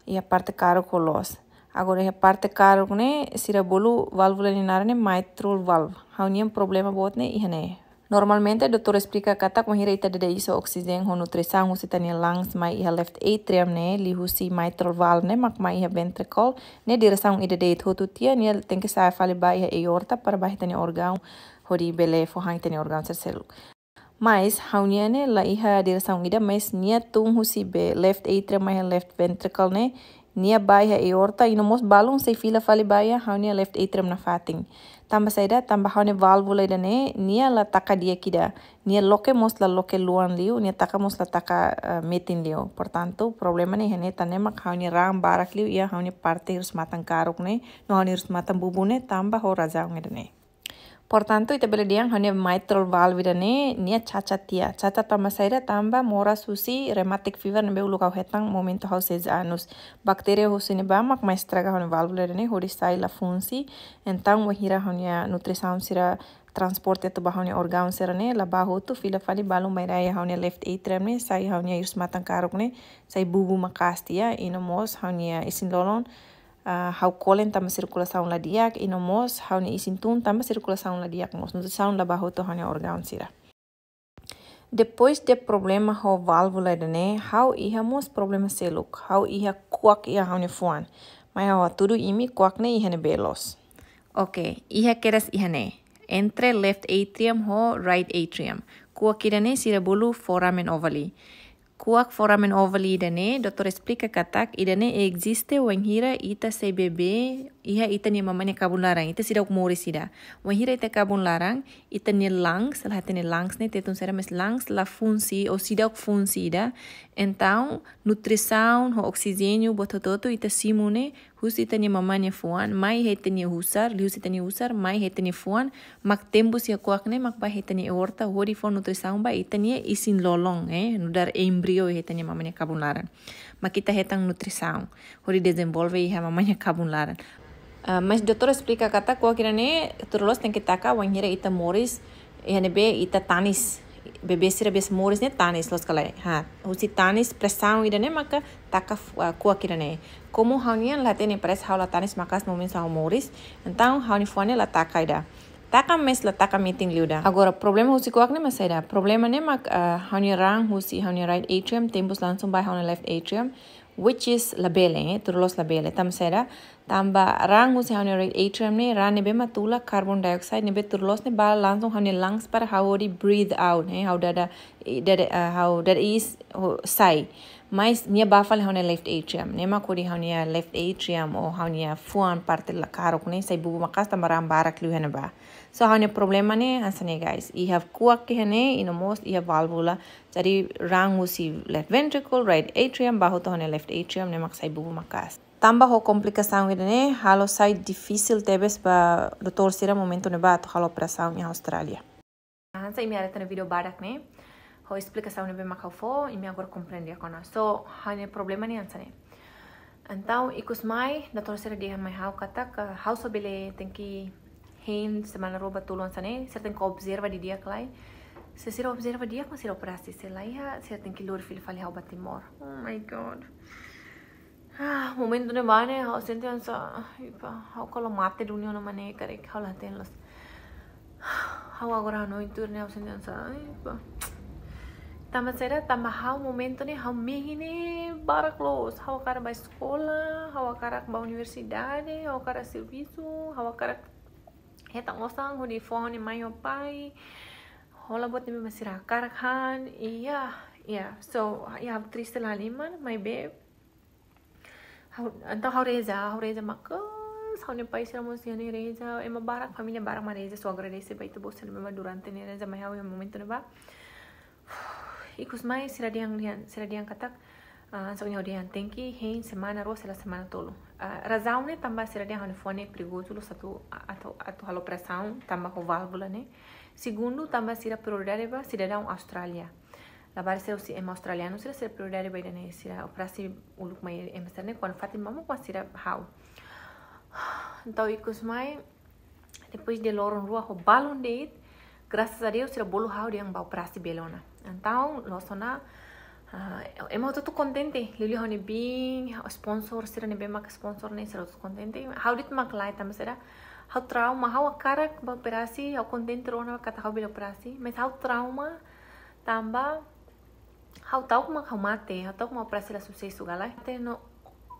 Iha parte karuk ho loos. Agora iha parte karuk ne'e, sira bolu válvula nia naran ne'e mitral valve. Ha'u-nian problema boot ne'e iha ne'e. Normalmente, doutór esplika katak, wainhira ita dada iis ho oksijéniu ho nutrisaun husi ita-nia lungs mai iha left atrium ne'e, liuhusi mitral valve ne'e, mak mai iha ventricle, ne'e diresaun ida de'it hotu tiha, nia tenke sa'e fali ba iha aorta, para ba iha ita-nia órgaun, hodi bele fó han ita-nia órgaun sira seluk. Mas, ha'u-nian ne'e la iha diresaun ida, mas nia tun husi be left atrium mai iha left ventricle ne'e, nia ba iha aorta, i no mós balun sei fila fali ba iha ha'u-nia left atrium nafatin. Tanba saida, tanba ha'u-nia válvula ida-ne'e, nia la taka di'ak ida. Nia loke mós la loke luan liu, nia taka mós la taka, eh, metin liu. Portantu, problema ne'e iha ne'e tan ne'e mak ha'u-nia raan barak liu iha ha'u-nia parte hirsmatan karuk ne'e, no ha'u-nia hirsmatan bubun ne'e, tanba ho razaun ida-ne'e. Portantu, ita bele dehan ha'u-nia mitral valve ida-ne'e, nia cacat tiha. Cacat tanba saida? Tanba moras husi rheumatic fever ne'ebé uluk ha'u hetan momentu ha'u seis anus. Baktéria husi ne'ebá mak mai estraga ha'u-nia válvula ida-ne'e, hodi sai la funsi. Entaun, wainhira ha'u-nia nutrisaun sira transporte atu ba ha'u-nia orgaun sira-ne'e, la bá hotu, fila fali balun mai rai ha'u-nia left atrium ne'e, sai ha'u-nia iis-matan karuk ne'e, sai bubu maka'as tiha, i no mós ha'u-nia isin-lolon, ah, ha'u kolen tanba sirkulasaun la di'ak, i no mós ha'u-nia isin-tun tanba sirkulasaun la di'ak mós. Nutrisaun la bá hotu ha'u-nia orgaun sira. Depois de problema ho válvula ida-ne'e, ha'u iha mós problema seluk. Ha'u iha kuak iha ha'u-nia fuan. Mai ha'u hatudu imi, kuak ne'e iha ne'ebé loos. Oke, iha kedas iha ne'e. Entre left atrium ho right atrium. Kuak ida-ne'e sira bolu foramen ovale. Kuak foramen ovale ida-ne'e, doutór esplika katak, ida-ne'e eziste wainhira ita sei bebé, iha ita-nia mama nia kabun laran, ita seidauk moris ida. Wainhira ita kabun laran, ita-nia lungs, la hatene lungs ne'e, Tetun sira dehan lungs, la funsi, ou seidauk funsi ida. Entaun, nutrisaun, ho oksijéniu, buat hotu-hotu, ita simu ne'e, husi ita-nia mama nia fuan, mai iha ita-nia husar, liuhusi ita-nia husar, mai iha ita-nia fuan, mak tembus iha kuak ne'e, mak bá iha ita-nia aorta, hodi fó nutrisaun ba ita-nia isin-lolon, eh, nu'udar embrio iha ita-nia mama nia kabun laran. Mak ita hetan nutrisaun, hodi dezenvolve iha mama nia kabun laran. Ah, mas doutór esplika katak kuak ida-ne'e, tuir loloos tenke taka, wainhira ita moris, iha ne'ebé ita tanis, bebé sira bele moris ne'e tanis, loos ka lae? Ha, husi tanis presaun ida-ne'e maka taka f-, ah, kuak ida-ne'e. Komu ha'u-nian la hatene, parese ha'u la tanis maka'as momentu ha'u moris, entaun ha'u-nia fuan ne'e la taka ida. Taka, mas la taka metin liu ida. Agora, problema husi kuak ne'e mak saida? Problema ne'e mak, ah, ha'u-nia raan husi ha'u-nia right atrium, tembus langsung ba ha'u-nia left atrium, which is labele, eh, tuir loloos labele. Tanba saida? Tanba raan husi ha'u-nia right atrium ne'e, raan ne'ebé mak tula carbon dioxide, ne'ebé tuir loloos ne'e bá langsung ha'u-nia lungs para ha'u hodi breathe out, eh, ha'u dada, i-, dada, ah, ha'u dada iis ho sai. Mas nia bá fali ha'u-nia left atrium. Ne'e mak hodi ha'u-nia left atrium ou ha'u-nia fuan parte la karuk ne'e sai bubu maka'as tanba raan barak liu iha ne'ebá. So ha'u-nia problema ne'e hanesan ne'e, guys. Iha kuak iha ne'e, i no mós iha válvula. Jadi raan husi left ventricle, right atrium, bá hotu ha'u-nia left atrium, ne'e mak sai bubu maka'as. Tanba ho komplikasaun ida-ne'e, halo sai difisil tebes ba doutór sira momentu ne'ebá atu halo operasaun iha Austrália. Hanesan imi haree tiha ona vídeo badak ne'e, ho esplikasaun ne'ebé mak ha'u fó, imi agora komprende ona. So, ha'u-nia problema ne'e hanesan ne'e. Entaun, ikus mai, doutór sira dehan mai ha'u katak, ha'u só bele tenke hein semana rua ba tolu hanesan ne'e, sira tenke observa didi'ak lai. Se sira observa di'ak, mak sira operasi, se laiha, sira tenke lori fila fali ha'u ba Timor. Oh my God. Ah, momentu ne'ebá ne'e, ha'u sente hanesan, ai pá, ha'u kalau mate duni ona mak ne'e karik, ha'u la hatene loos. Ha'u agora hanoin tuir ne'e, ha'u sente hanesan, ai pá. Tanba saida? Tanba ha'u momentu ne'e, ha'u mehi ne'e barak loos. Ha'u hakarak ba eskola, ha'u hakarak ba universidade, ha'u hakarak servisu, ha'u hakarak hetan osan hodi fó ha'u-nia mãe ho pai. Hola buat ne'ebé mak sira hakarak han, i ya, ya. So, ya, ha'u triste la halimar, maibé ha'u, entaun ha'u reza, ha'u reza maka'as, ha'u-nia pai sira mós iha ne'e reza, ema barak, família barak mak reza, só agradese ba Ita-Boot sira ne'ebé mak durante ne'e reza mai ha'u iha momentu ne'ebá. Ikus mai sira dehan, dehan, sira dehan katak, ah, hanesan ohin ha'u dehan tenke hein semana rua, se lae semana tolu. Ah, razaun ne'e tanba sira dehan ha'u-nia fuan ne'e perigozu loos atu, atu, atu halo operasaun, tanba ho válvula ne'e. Segundu, tanba sira prioridade ba sidadaun Austrália. Labarik sira husi ema australianu sira, sira prioridade ba ida-ne'e, sira operasi uluk mai ema sira-ne'e, kuandu fatin mamuk mak sira ha'u. Entaun ikus mai, depois de loron rua ho balun de'it, graças a Deus, sira bolu ha'u dehan bá operasi bele ona. Entaun, loos ona, ah, ema hotu-hotu kontente, liuliu ha'u-nia biin, sponsor sira ne'ebé mak sponsor ne'e, sira hotu kontente. Ha'u de'it mak lae, tanba saida? Ha'u trauma, ha'u hakarak bá operasi, ha'u kontente rona katak ha'u bele operasi, mas ha'u trauma, tanba ha'u ta'uk mak ha'u mate, ha'u ta'uk mak operasi la susesu ka lae. Até no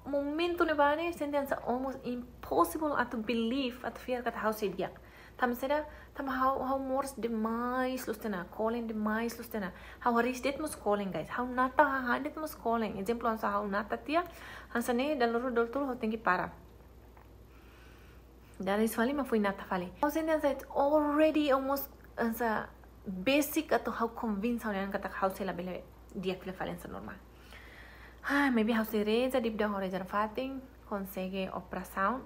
momentu ne'ebá ne'e, sente hanesan almost impossible atu believe, atu fiar katak ha'u sei di'ak. Tanba saida? Tanba ha'u, ha'u moras demais loos tiha ona, kolen demais loos tiha ona. Ha'u hariis de'it mós kolen, guys. Ha'u nata hahán de'it mós kolen. Ezemplu, hanesan ha'u nata tiha, hanesan ne'e, dala rua dala tolu ha'u tenke para. Dala iis fali mak foin nata fali. Ha'u sente hanesan it's already almost hanesan basic atu ha'u convince ha'u-nia an katak ha'u sei labele di'ak fila fali hanesan normal. Ah, maybe ha'u sei reza, depois de ha'u reza nafatin, konsege operasaun.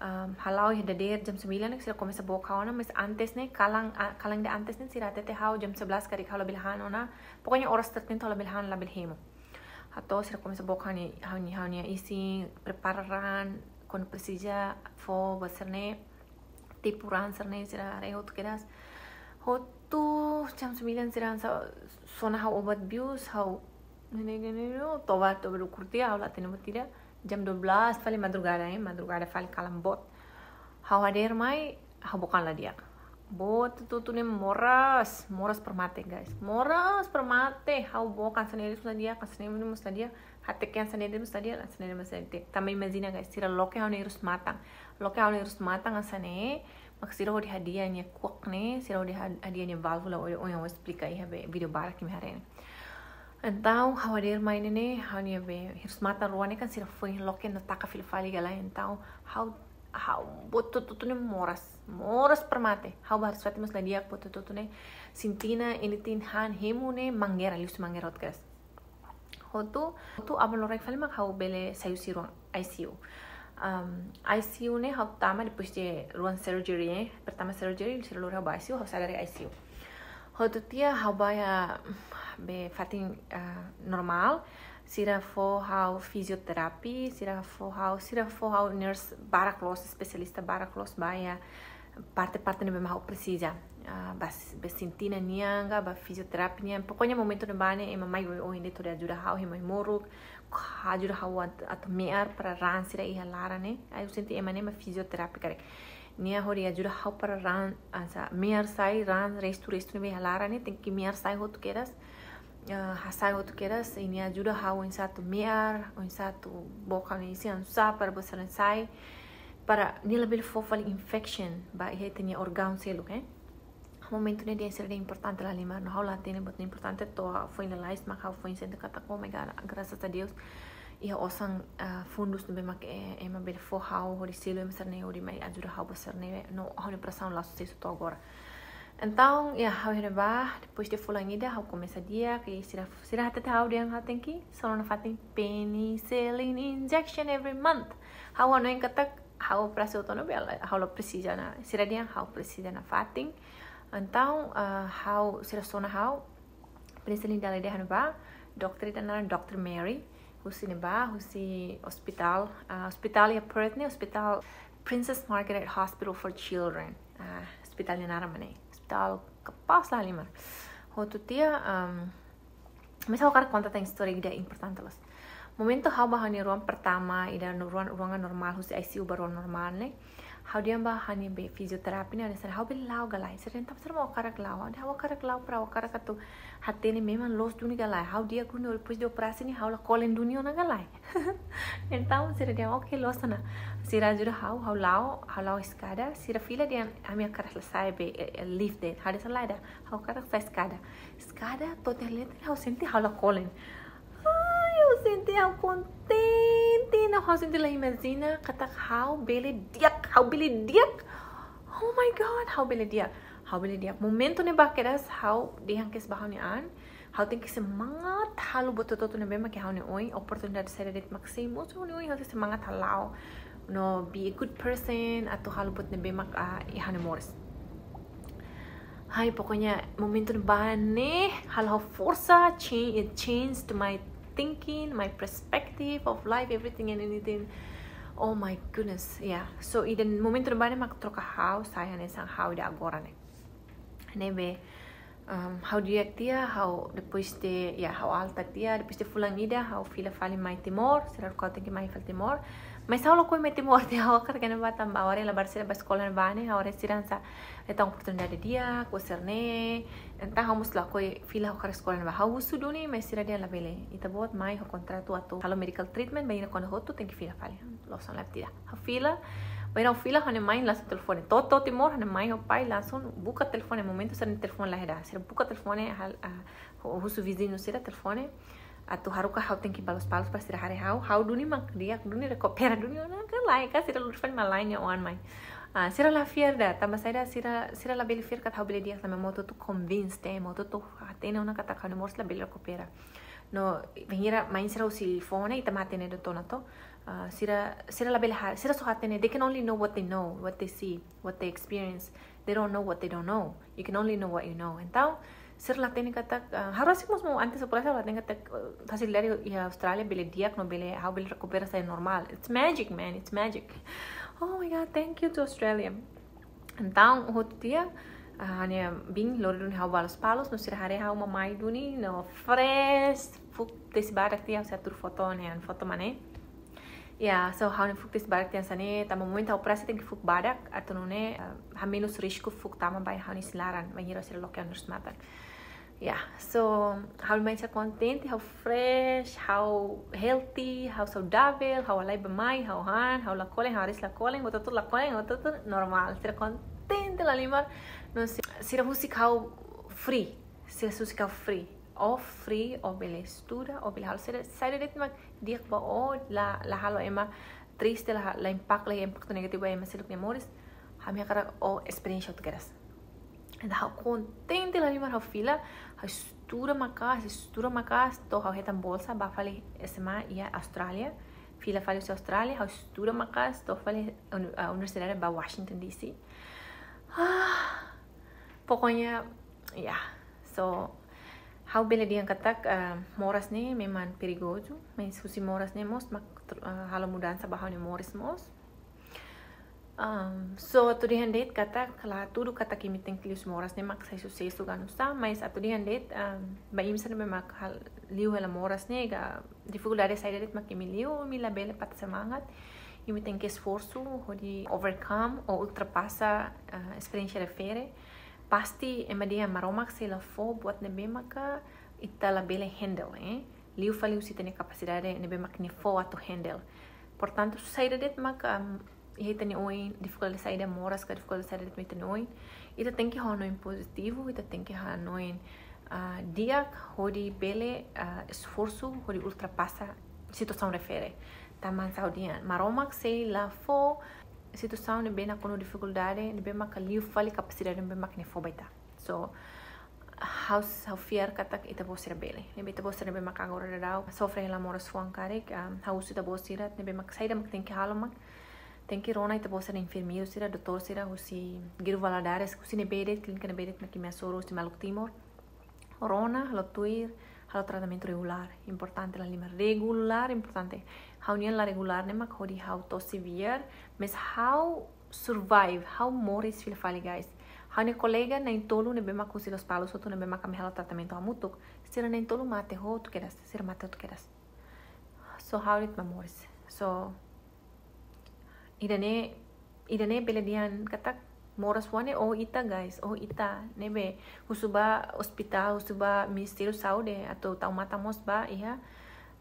Um, hala'o iha dadeer jam sembilan ne'e sira komesa book ha'u ona, mas antes ne'e, kalan, a, kalan ida antes ne'e sira hatete ha'u jam sebelas karik ha'u labele han ona. Pokoknya oras tertentu ha'u labele han, labele hemu. Hato'o sira komesa book ha'u-nia, ha'u-nia, ha'u-nia isin, prepara raan, kuandu presiza fó ba sira-ne'e, tipu raan sira-ne'e, sira haree hotu kedas. Hotu jam sembilan sira hanesan sona ha'u obat bius, ha'u ne'e, ne'e, ne'e, ne'e, toba, toba dukur tiha, ha'u la hatene buat ida. Jam dua belas fali madrugada, eh, madrugada fali kalan boot. Ha'u hadeer mai, ha'u book an la di'ak. Boot hotu-hotu ne'e moras, moras para mate, guys. Moras para mate, ha'u book an hanesan ne'e de'it mós la di'ak, hanesan ne'e mós la di'ak, hateke hanesan ne'e de'it mós la di'ak, hanesan ne'e de'it mós la di'ak. Tanba imajina, guys, sira loke ha'u-nia hirus-matan. Loke ha'u-nia hirus-matan hanesan ne'e, mak sira hodi hadi'a nia kuak ne'e, sira hodi ha-, hadi'a nia válvula, ohin, ohin ha'u esplika iha be vídeo badak imi haree ne'e. Entaun, ha'u hadeer mai ne'e ne'e, ha'u-nia be hirus-matan rua ne'e kan sira foin loke no taka fila fali ka lae. Entaun, ha'u, ha'u boot hotu-hotu ne'e moras, moras para mate. Ha'u ba harus fatin mós la di'ak, boot hotu-hotu ne'e, sente ona, anything han, hemu ne'e, mangeira, liuhusi mangeira hotu kedas. Hotu, hotu aban loraik fali mak ha'u bele sai husi ruang I C U. Um, I C U ne'e ha'u tama depois de ruang surgery, eh. Pertama surgery, sira lori ha'u ba I C U, ha'u sadar iha I C U. Hotu tiha ha'u ba iha be fatin, ah, normál, sira fó ha'u fisioterapi, sira fó ha'u, sira fó ha'u nurse barak loos, espesialista barak loos ba iha parte-parte ne'ebé mak ha'u presiza. Ah, ba s-, ba sente ona nian ka, ba fisioterapi nian. Pokoknya momentu ne'ebá ne'e, ema mai oioin de'it hodi ajuda ha'u, ema moruk, ajuda ha'u atu, atu me'ar para raan sira iha laran ne'e. Ha'u sente ema ne'e mak fisioterapi karik. Nia hodi ajuda ha'u para raan, hanesan me'ar sai, raan restu, restu ne'ebé iha laran ne'e, tenke me'ar sai hotu kedas. Ah, hasai hotu kedas, i nia ajuda ha'u oinsá atu me'ar, oinsá atu book ha'u-nia isin, oinsá para buat sira-ne'e sai, para nia labele fó fali infection ba iha ita-nia órgaun seluk, eh. Momentu ne'e dehan sira dehan importante lahalimar, no ha'u la hatene buat ne'e importante to'o foin lalais mak ha'u foin sente katak, oh my God, graças a Deus, iha osan, ah, fundus ne'ebé mak, eh, ema bele fó ha'u hodi selu ema sira-ne'e hodi mai ajuda ha'u ba sira-ne'e, no ha'u-nia pressão la susesu to'o agora. Entaun, ya, ha'u iha ne'ebá, depois de fulan ida, ha'u komesa di'ak, i sira, sira hatete ha'u dehan ha'u tenke selu nafatin penicillin injection every month. Ha'u hanoin katak, ha'u operasi hotu ona be, ha'u la presiza ona. Sira dehan ha'u presiza nafatin. Entaun, ah, ha'u, sira sona ha'u, penicillin dala ida iha ne'ebá, dokter ida naran dokter Mary, husi ne'ebá, husi ospitál, ah, ospitál iha Perth ne'e, ospitál Princess Margaret Hospital for Children. Ah, ospitál nia naran mak ne'e. Ospitál kapás lahalimar. Hotu tiha, um, mas ha'u hakarak konta tan istória ida importante loos. Momentu ha'u ba ha'u-nia ruang pertama, ida no ruang, ruangan normál, husi I C U ba ruang normál ne'e. Ha'u dehan ba ha'u-nia be fisioterapi ne'e, hanesan ha'u bele la'o ka lae. Sira dehan tanba sá mak ó hakarak la'o. Ha'u dehan ha'u hakarak la'o para ha'u hakarak atu hatene memang loos duni ka lae. Ha'u di'ak duni depois de operasi ne'e ha'u la kolen duni ona ka lae. Entaun, sira dehan, "Oke, loos ona." Sira ajuda ha'u, ha'u la'o, ha'u la'o eskada. Sira fila dehan, "Ami hakarak la sa'e be, eh, eh, lift de'it." Ha'u dehan, "Sá lae ida, ha'u hakarak sa'e eskada." Eskada, to'o iha leten, ha'u sente ha'u la kolen. Ai, ha'u sente ha'u kontente, no ha'u sente la imajina katak ha'u bele di'ak, ha'u bele di'ak. Oh my God, ha'u bele di'ak. Ha'u bele di'ak. Momentu ne'ebá kedas ha'u dehan kedas ba ha'u-nia an, ha'u tenke semangat halo buat hotu-hotu ne'ebé mak iha ha'u-nia oin, oportunidade saida de'it mak sei mosu ha'u-nia oin, ha'u tenke semangat hala'o. No be a good person, atu halo buat ne'ebé mak, ah, iha ha'u-nia moris. Ai, pokoknya momentu ne'ebá ne'e halo ha'u forsa, change, it changed my thinking, my perspective of life, everything and anything. Oh my goodness, yeah. So, ida momentu ne'ebá ne'e mak troka ha'u, sai hanesan ha'u ida agora ne'e. Ne'ebé, um, ha'u di'ak tiha, ha'u depois de, ya, ha'u alta tiha, depois de fulan ida, ha'u fila fali mai Timor, sira haruka ha'u tenke mai fali Timor. Mas ha'u lakohi mai Timor tiha, ha'u hakarak iha ne'ebá tanba ha'u haree labarik sira bá eskola ne'ebá ne'e, ha'u haree sira hanesan hetan oportunidade di'ak, buat sira-ne'e. Entaun ha'u mós lakohi fila ha'u hakarak eskola ne'ebá. Ha'u husu duni, mas sira dehan labele. Ita-boot mai ho kontratu atu halo medical treatment, bainhira kuandu hotu tenke fila fali. Loos ona, la iha buat ida. Ha'u fila, bainhira ha'u fila, ha'u-nia main langsung telefone. To'o, to'o Timor, ha'u-nia main ho pai langsung buka telefone, momentu sira-nia telefone la iha ida. Sira buka telefone, hal, ah, hu-, husu viziñu sira telefone. Atu haruka ha'u tenke bá Lospalos para sira haree ha'u. Ha'u duni mak di'ak, duni rekupera duni ona ka lae, ka sira lori fali malae nia oan mai. Ah, sira la fiar ida, tanba saida sira, sira labele fiar katak ha'u bele di'ak, tanba ema hotu-hotu convinced, ema hotu-hotu hatene ona katak ha'u-nia moris labele rekupera. No, bainhira mãe sira husi foho ne'e, ita mak hatene de'it ona to. Ah, sira, sira labele ha, sira só hatene, they can only know what they know, what they see, what they experience. They don't know what they don't know. You can only know what you know. Entaun, sira la hatene katak, ah, ha'u rasik mós, mós antes operasi la hatene katak, ah, fasilidade iha Austrália bele di'ak no bele, ha'u bele rekupera sai normál. It's magic, man, it's magic. Oh my God, thank you to Australia. Entaun, hotu tiha, ah, ha'u-nia biin lori duni ha'u ba Lospalos, no sira haree ha'u mamai duni, no fresh, fuuk tesi badak tiha, ha'u sei hatudu foto ne'e, foto mak ne'e. Ya, so ha'u-nia fuuk tesi badak tiha hanesan ne'e, tanba momentu ha'u operasi tenke fuuk badak, atu nune'e, ah, hamenus risku fuuk tama ba ha'u-nia isin-laran, bainhira sira loke ha'u-nia nurse matan. Ya, so, ha'u-nia mãe sira kontente, ha'u fresh, ha'u healthy, ha'u saudavel, ha'u halai bá-mai, ha'u han, ha'u la kolen, ha'u hariis la kolen, hotu-hotu la kolen, hotu-hotu normál. Sira kontente lahalimar, no si-, sira husik ha'u free, sira husik ha'u free. Ó free, ó bele estuda, ó bele halo saida, saida de'it mak di'ak ba ó, la, la halo ema triste, la, la impaktu, la impaktu negativu ba ema seluk nia moris. Ami hakarak ó esperiénsia hotu kedas. Entaun ha'u kontente lahalimar, ha'u fila, ha'u estuda maka'as, estuda maka'as, to'o ha'u hetan bolsa, bá fali S M A iha Austrália, fila fali husi Austrália, ha'u estuda maka'as, to'o fali uni-, ah, universidade ba Washington D C. Ah, pokoknya, ya, so, ha'u bele dehan katak, ah, moras ne'e memang perigozu, mas husi moras ne'e mós mak tr-, ah, halo mudansa ba ha'u-nia moris mós. Um, so, atu dehan de'it katak, la hatudu katak imi tenke liu husi moras ne'e mak sai susesu ka nusá, mas atu dehan de'it, um, ba imi sira ne'ebé mak hal-, liu hela moras ne'e ka difikuldade saida de'it mak imi liu, imi labele patah semangat, imi tenke esforsu hodi overcome ou ultrapasa, ah, esperiénsia refere. Pasti ema dehan Maromak sei la fó buat ne'ebé maka ita labele handle, eh. Liu fali husi ita-nia kapasidade ne'ebé mak nia fó atu handle. Portantu, saida de'it mak, um, iha ita-nia oin, difikuldade saida, moras ka difikuldade saida de'it mak iha ita-nia oin, ita tenke hanoin pozitivu, ita tenke hanoin, ah, di'ak, hodi bele, ah, esforsu hodi ultrapasa situasaun refere. Tanba saida dehan, Maromak sei la fó situasaun ne'ebé nakonu difikuldade ne'ebé maka liu fali kapasidade ne'ebé mak nia fó ba ita. So, ha'u, ha'u fiar katak ita-boot sira bele. Ne'ebé ita-boot sira ne'ebé mak agora daudaun sofre hela moras fuan karik, ah, ha'u husu ita-boot sira ne'ebé mak saida mak tenke halo mak, tenke rona ita-boot sira enfermeiru sira, doutór sira, husi Guido Valadares, husi ne'ebé de'it, klínika ne'ebé de'it mak imi hasoru, husi maluk Timor. Rona, halo tuir, halo tratamentu regulár, importante lahalimar. Regulár, importante. Ha'u-nian la regulár ne'e mak hodi ha'u to'o severe, mas ha'u survive, ha'u moris fila fali, guys. Ha'u-nia kolega na'in-tolu ne'ebé mak husi Lospalos hotu ne'ebé mak ami halo tratamentu hamutuk, sira na'in-tolu mate hotu kedas, sira mate hotu kedas. So ha'u de'it mak moris. So, ida-ne'e, ida-ne'e bele dehan katak moras fuan ne'e ó ita, guys, ó ita ne'ebé husu ba ospitál, husu ba Ministériu Saúde atu tau matan mós ba iha,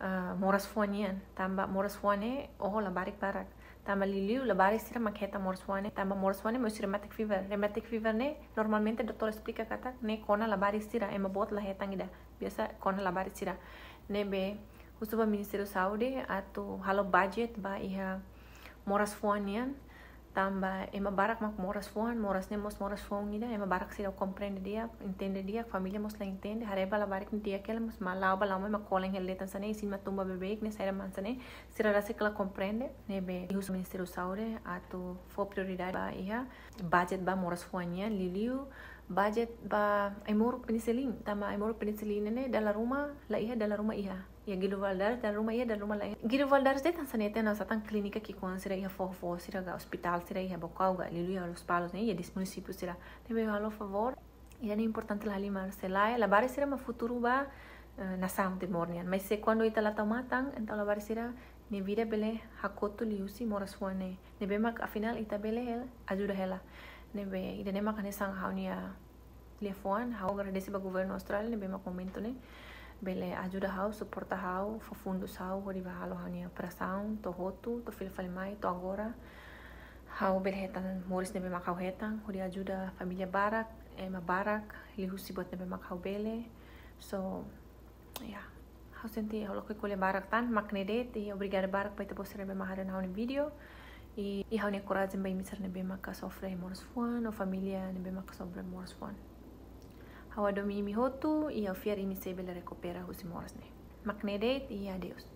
ah, moras fuan nian. Tanba moras fuan ne'e ó labarik barak. Tanba liuliu labarik sira mak hetan moras fuan ne'e. Tanba moras fuan ne'e mós rheumatic fever. Rheumatic fever ne'e normalmente doutór esplika katak ne'e kona labarik sira, ema boot la hetan ida. Biasa kona labarik sira. Ne'ebé husu ba Ministériu Saúde atu halo budget ba iha moras fuan nian, tanba ema barak mak moras fuan, moras ne'e mós moras fuan ida, ema barak seidauk komprende di'ak, entende di'ak, família mós la entende, haree ba labarik ne'e di'ak hela, mas ema la'o ba la'o mai ema kolen hela de'it hanesan ne'e, isin mak tun ba beibeik ne'e, saida mak hanesan ne'e, sira rasik la komprende, ne'ebé husu Ministériu Saúde atu fó prioridade ba iha budget ba moras fuan nian, liuliu budget ba aimoruk penisilin, tanba aimoruk penisilin ne'e dala ruma la iha, dala ruma iha. Iha Guido Valadares dala ruma iha, dala ruma la iha. Guido Valadares de'it hanesan ne'e, tenke hanesan klínika ki'ikoan sira iha foho-foho sira ka ospitál sira iha Baucau ka liuliu iha Lospalos ne'e, iha dez munisípiu sira. Ne'ebé halo favór, ida-ne'e importante lahalimar, se lae, labarik sira mak futuru ba, eh, nasaun Timor nian. Mas se kuandu ita la tau matan, entaun labarik sira-nia vida bele hakotu liuhusi moras fuan ne'e. Ne'ebé mak afinál ita bele hela, ajuda hela. Ne'ebé ida-ne'e mak hanesan ha'u-nia liafuan, ha'u agradese ba governu Austrália ne'ebé mak momentu ne'e bele ajuda ha'u, suporta ha'u, fó fundus ha'u hodi bá halo ha'u-nia operasaun, to'o hotu, to'o fila fali mai, to'o agora. Ha'u bele hetan moris ne'ebé mak ha'u hetan, hodi ajuda família barak, ema barak, liuhusi buat ne'ebé mak ha'u bele. So, ya, ha'u sente ha'u lakohi ko'alia barak tan, mak ne'e de'it, i obrigada barak ba ita-boot sira ne'ebé mak haree ona ha'u-nia vídeo. I, i ha'u-nia korajen ba imi sira ne'ebé maka sofre moras fuan, ou família ne'ebé maka sofre moras fuan. Ha'u hadomi imi hotu, i ha'u fiar imi sei bele rekupera husi moras ne'e. Mak ne'e de'it i adeus.